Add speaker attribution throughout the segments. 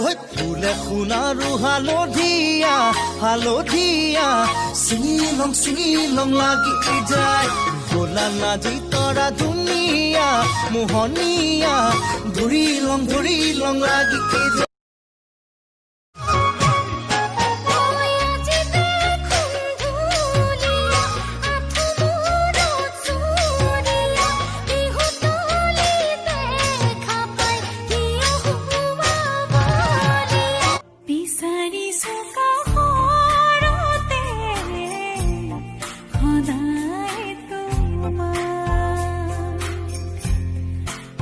Speaker 1: ঐ ফুলে সোণাৰু হালধীয়া হালধীয়া, ছিঙি লং ছিঙি লং লাগি যায়। বলা নাজি তৰা ধুনীয়া মোহনীয়া, ধৰি লং ধৰি লং লাগি যায়।
Speaker 2: মই আজি দেখোন ঢুলীয়া, আঁঠু মূৰত চুৰিয়া, বিহু তলি দেখা পাই কিয় হোৱা বলিয়া? বিচাৰিছো কাষৰতে সদায় তোমাক,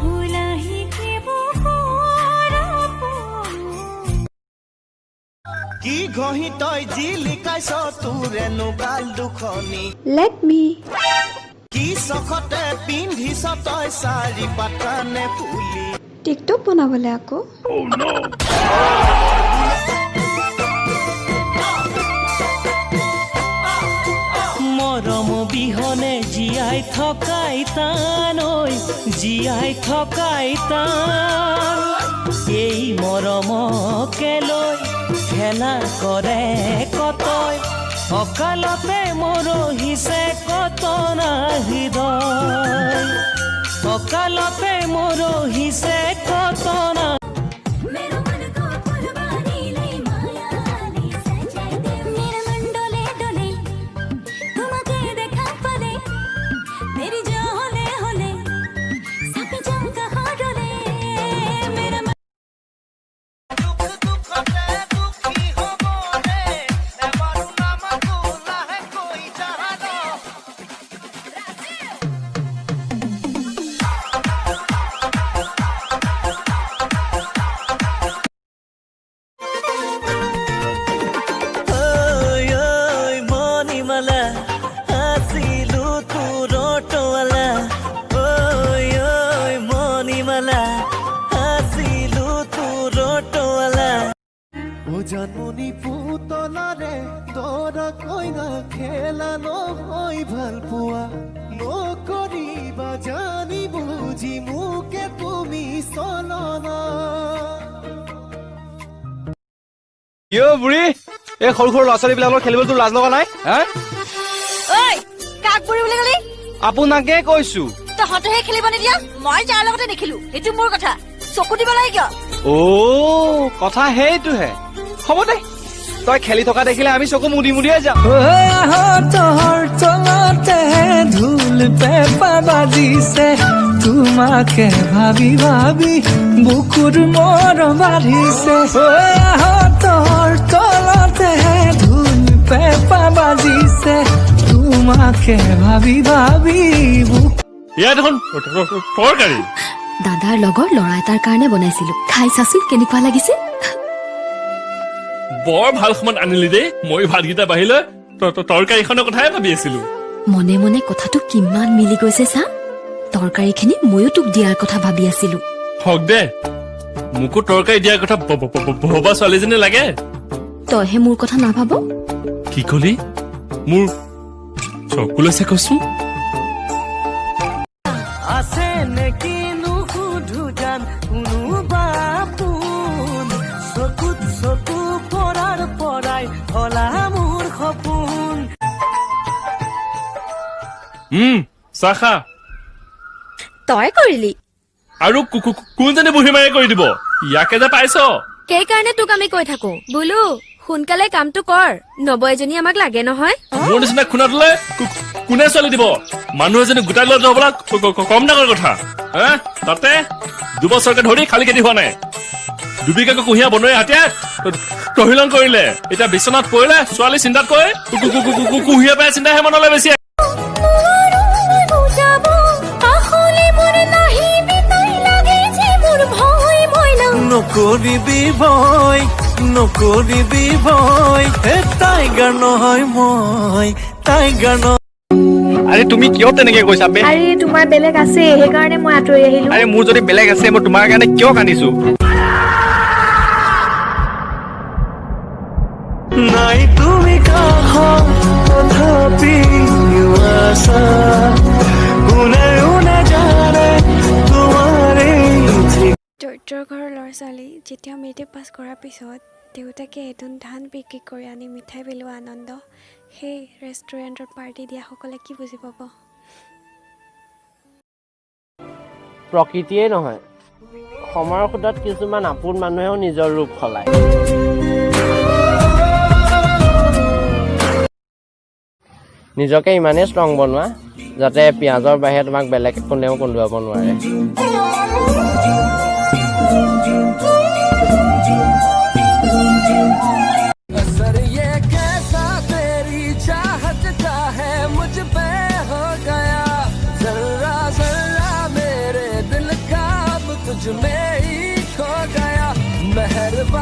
Speaker 2: ওলাহিকে বুকুৰ আপোন।
Speaker 1: কি ঘঁহি তই জিলিকাইছ তোৰেনো গাল দুখনি?
Speaker 3: Let me.
Speaker 1: কি চখতে পিন্ধিছ তই চাৰি পাতানে ফুলি?
Speaker 3: টিকটক বনাবলৈ আকৌ।
Speaker 4: মৰম বিহনে জীয়াই থকাই টান ঐ, জীয়াই থকাই টান। এই মৰমকে লৈ খেলা কৰে কতই, অকালতে মৰহিছে কত না হৃদয়, অকালতে মৰহিছে কত না।
Speaker 2: मेरो मन को फुलबारीले मायाले सजाइदेऊ। मेरो मन डोले डोले তোমাকে দেখা পালে, मेरी जो হলে হলে চাপি যাওঁ কাষৰলে मेरा
Speaker 1: দুখ দুখতে দুখী হ'বনে এবাৰো নামাতো লাহেকৈ জান।
Speaker 4: ঐ ঐ মণিমালা, আছিলো তোৰ অটৱালা। ঐ ঐ মণিমালা, আছিলো তোৰ অটৱালা।
Speaker 1: ও জানমণি পুতলাৰে দৰা কইনা খেলা নহয়, ভাল পোৱা নকৰিবা জানি বুজি মোকে তুমি চলনা।
Speaker 5: কিয় বুঢ়ী, এই সৰু সৰু ল'ৰা ছোৱালীবিলাকৰ খেলিবলৈ তোৰ লাজ লগা নাই হা?
Speaker 6: ঐ, কাক বুঢ়ী বুলি কলি?
Speaker 5: আপোনাকে কৈছো।
Speaker 6: তহঁতেহে খেলিব নিদিয়া। মই যাৰ লগতে নেখেলো সেইটো মোৰ কথা, চকু দিব লাগে কিয়?
Speaker 5: অ, কথা সেইটোহে। হ'ব দে, তই খেলি থকা দেখিলে আমি চকু মুদি মুদিয়ে যাম।
Speaker 4: তোৰ তলতে ঢোল পেঁপা বাজিছে, তোমাকে ভাবি ভাবি বুকুৰ মৰম বাঢ়িছে। তোৰ তলতে ঢোল পেঁপা বাজিছে, তোমাকে ভাবি ভাবি বুকু
Speaker 7: এয়া দেখোন তৰকাৰী।
Speaker 8: দাদাৰ লগৰ ল'ৰা এটাৰ কাৰণে বনাইছিলো, খাই চাচোন কেনেকুৱা লাগিছে।
Speaker 7: বৰ ভাল সময়ত আনিলি দেই। ময়ো ভাতকেইটা বাঢ়িলৈ তৰকাৰীখনৰ কথাই ভাবি আছিলো।
Speaker 8: মনে মনে কথাটো কিমান মিলি গৈছে চা। তৰকাৰীখিনি ময়ো তোক দিয়াৰ কথা ভাবি আছিলো।
Speaker 7: হওক দে, মোকো তৰকাৰী দিয়াৰ কথা ভবা ছোৱালীজনী লাগে।
Speaker 8: তইহে মোৰ কথা নাভাব।
Speaker 7: কি কলি? মোৰ চকুলৈ চাই কচোন।
Speaker 4: আছে নেকি নুসুধো জান কোনোবা পোন, চকুত চকু পৰাৰ পৰাই হলা মোৰ সপোন।
Speaker 7: চাহ খা।
Speaker 8: তই কৰিলি?
Speaker 7: আৰু কোনজনী বুঢ়ী মায়ে কৰি দিব? ইয়াকে যে পাইছ।
Speaker 8: সেইকাৰণে তোক আমি কৈ থাকো, বোলো সোনকালে কামটো কৰ, নৱ এজনী আমাক লাগে নহয়।
Speaker 7: মোৰ নিচিনা খুনাটোলে কোনে ছোৱালী দিব? মানুহ এজনী গোটাই লোৱাটো হ'বলা কম ডাঙৰ কথা হে? তাতে 2 বছৰকে ধৰি খালী খেতি হোৱা নাই। দুবিঘাকৈ কুঁহিয়াৰ বনৰীয়া হাতীয়ে তহিলং কৰিলে। এতিয়া বিচনাত পৰিলে ছোৱালী চিন্তাত কৈ কুঁহিয়াৰ পাই চিন্তাহে মনলৈ বেছি আহে।
Speaker 2: নোৱাৰো মই বুজাব, কাষলে মোৰ নাহিবি তাই, লাগে যে মোৰ ভয় মইনা।
Speaker 4: নকৰিবি ভয়, নকৰিবি ভয়, হে টাইগাৰ নহয় মই, টাইগাৰ নহয়।
Speaker 5: আৰে, তুমি কিয় তেনেকে কৈছা বে?
Speaker 3: আৰে, তোমাৰ বেলেগ আছে, সেইকাৰণে মই আঁতৰি আহিলো।
Speaker 5: আৰে, মোৰ যদি বেলেগ আছে মই তোমাৰ কাৰণে কিয় কান্দিছো?
Speaker 4: নাই তুমি কাষত তথাপিও আছা, কোনেও নাজানে তোমাৰ এই
Speaker 3: তোৰ দৰিদ্ৰ ঘৰৰ ল'ৰা ছোৱালী যেতিয়া মেট্ৰিক পাছ কৰাৰ পিছত দেউতাকে এদোণ ধান বিক্ৰী কৰি আনি মিঠাই বিলোৱা আনন্দ সেই ৰেষ্টুৰেণ্টত পাৰ্টি দিয়াসকলে কি বুজি পাব?
Speaker 9: প্ৰকৃতিয়েই নহয়, সময়ৰ সোঁতত কিছুমান আপোন মানুহেও নিজৰ ৰূপ সলায়। নিজকে ইমানেই ষ্ট্ৰং বনোৱা যাতে পিঁয়াজৰ বাহিৰে তোমাক বেলেগ কোনেও কন্দুৱাব নোৱাৰে।
Speaker 4: असर ये कैसा तेरी चाहत का है मुझ पे हो गया, जर्रा जर्रा मेरे दिल का अब तुझ में ही खो गया, मेहरबान।